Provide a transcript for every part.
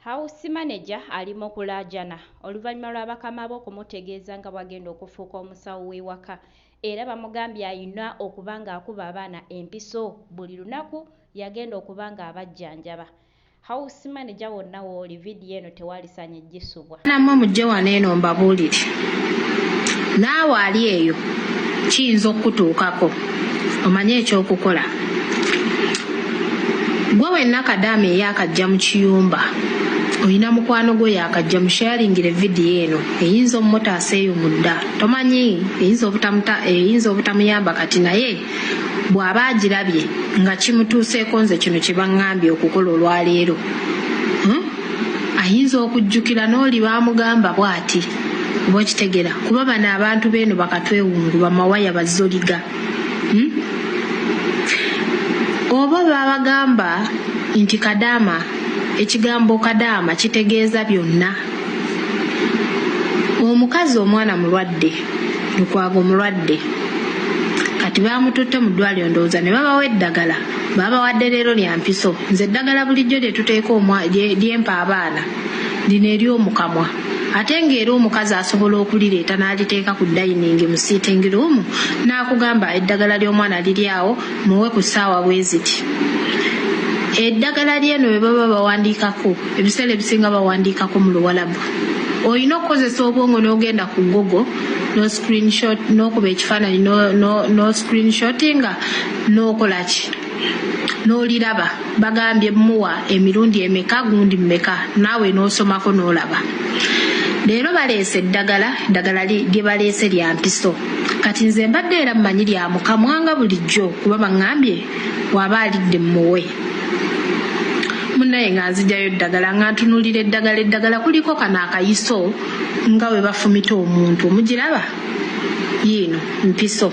House manager ali mu kulaajana oluvannyuma lwa bakama be okumutegeeza nga bw'agenda okufuuka omusawo w'ewaka era bamugambye ayina okuba ng'akuba abaana empiso buli lunaku y'agenda okuba ng'abajjanjaba. House manager wonna w'oli vidiyo eno tewalisaanye ggisubwa. Nammwe mujje wano eno mbabuulire. Naawe ali eyo kiyinza okukutuukako omanye ekyokukola. Gwe wenna kadaama eyaakajja mu kiyumba olina mukwano gwo yaakajja musharingire vidiyo eno eyinza omutaasa eyo munda tomanyi eyinza obutamuyamba kati naye bw'aba agirabye nga kimutuuseeko nze kino kye baŋŋambye okukola olwaleero ayinza okujjukira n'oli baamugamba bw'ati oba okitegera kuba bano abantu beeno bakatwewungu bamawaya bazoliga Oba babagamba nti kadaama ekigambo kadaama kitegeeza byonna. Omukazi omwana mulwadde, Lukwago mulwadde. Kati baamututte mu ddwaliro ndowooza ne babawa eddagala. Baabawadde leero lya mpiso. Nze eddagala bulijjo lye tuteeka lye mpa abaana lino ery'omu kamwa. Ate ng'era omukazi asobola okulireeta n'aliteeka ku dayiningi mu siitingi ruumu n'akugamba eddagala ly'omwana liri awo muwe ku ssaawa bwe ziti. Eddagala ly'eno bwe baba bawandiikako ebiseera ebisinga bawandiikako mu Luwalabu. Olina okukozesa obwongo n'ogenda ku Google n'oscreenshot n'okuba ekifaananyi n'oscreenshotinga n'okola ki n'oliraba bagambye muwa emirundi emeka gundi mmeka naawe n'osomako n'olaba. Leero baleese eddagala, eddagala lye baleese lya mpiso. Kati nze mbadde era mmanyi lya mukamwa nga bulijjo kuba baŋŋambye bw'aba alidde mmuwe. Munnaye nga nzijayo eddagala nga ntunuulira eddagala eddagala kuliko kano akayiso nga bwe bafumita omuntu mugiraba yiino mpiso.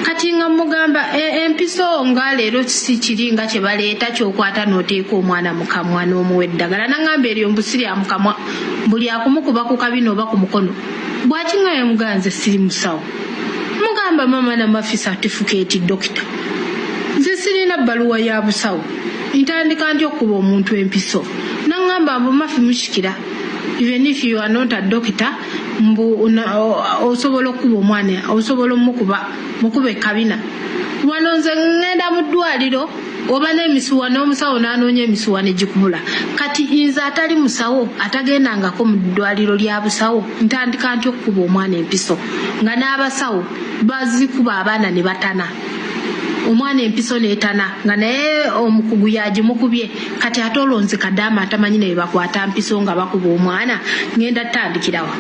Kati nga mugamba empiso nga leero si kiri nga kye baleeta ky'okwata n'oteeka omwana mu kamwa n'omuwa eddagala n'aŋŋamba eryo mbu si lya mu kamwa mbu lya kumukuba ku kabina oba ku mukono. Bw'akiŋŋamba ne mugamba nze siri musawo. Mugamba maama na mafi certificate dokita. Nze sirina bbaluwa ya busawo. Ntandika ntya okukuba omuntu empiso? N'aŋŋamba mbu mafi mushikira even if you are not a doctor mbu osobola okukuba omwana osobola omukuba mukuba ekabina. Wano nze ŋŋenda mu ddwaliro oba n'emisuwa n'omusawo n'anoonya emisuwa ne gikubula. Kati nze atali musawo atagendangako mu ddwaliro lya busawo ntandika ntya okukuba omwana empiso nga n'abasawo bazikuba abaana ne batana. Omwana empiso n'etana nga naye omukugu y'agimukubye. Kati ate olwo nze kadaama atamanyi ne bwe bakwata mpiso nga bakuba omwana ŋŋenda tutandikira wa?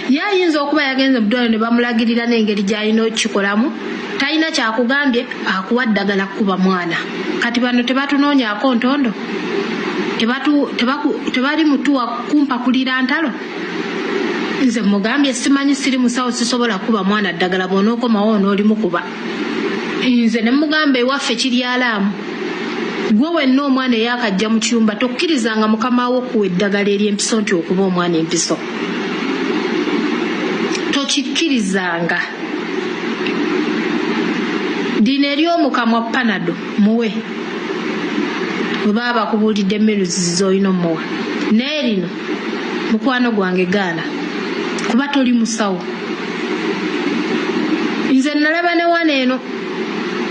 Ye ayinza okuba yagenze mu ddwaliro ne bamulagirira n'engeri gy'alina okukikolamu. Talina kyakugambye akuwa ddagala kukuba mwana. Kati bano tebatunoonyaako ntondo? Tebali mutuwa kumpakulira ntalo? Nze mugambye simanyi siri musawo sisobola kukuba mwana ddagala bw'onookomawo onoolimukuba. Nze ne mugamba ewaffe kiri alaamu. Gwe wenna omwana eyaakajja mu kiyumba tokkirizanga mukama wo okuwa eddagala ery'empiso nti okuba omwana empiso. Tokikkirizanga. Lino ery'omukamwa panado muwe. Bwe baba bakubuulidde meals z'olina omuwa. Naye lino mukwano gwange gaana kuba toli musawo. Nze nalaba ne wano eno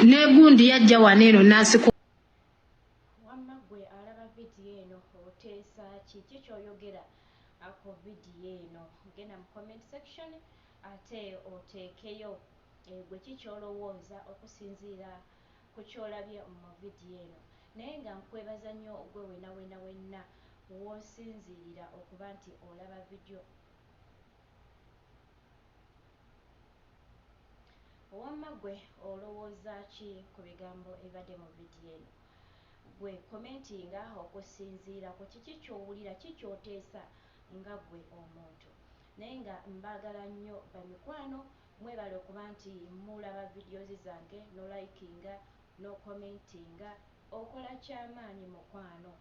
ne gundi yajja wano eno n'asika. Wamma ggwe alaba vidiyo eno oteesa ki? Ki ky'oyogera ku vidiyo eno? Genda mu comment section ate oteekeyo gwe ki ky'olowooza okusinziira ku ky'olabye mu vidiyo eno. Naye nga nkwebaza nnyo gwe wenna wenna wenna w'osinziirira okuba nti olaba vidiyo. Wamma ggwe olowooza ki ku bigambo ebibadde mu vidiyo eno? Gwe commentinga okusinziira ku kiki ky'owulira, ki ky'oteesa nga ggwe omuntu. Naye nga mbaagala nnyo bamikwano, mwebale okuba nti mulaba videos zange, n'olikinga, n'ocommentinga, okola kyamaanyi mukwano.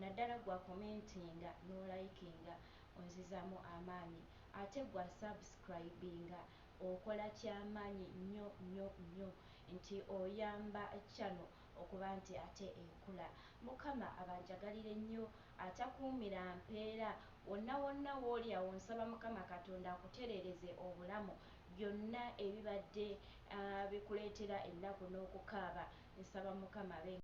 Naddala gwe acommentinga n'olikinga onzizaamu amaanyi. Ate gwe asubscribinga okola kyamaanyi nnyo nnyo nnyo nti oyamba channel okuba nti ate ekula. Mukama abanjagalire nnyo atakuumira mpeera wonna wonna wooli awo nsaba Mukama Katonda akutereereze obulamu byonna ebibadde bikuleetera ennaku n'okukaaba nsaba Mukama abe.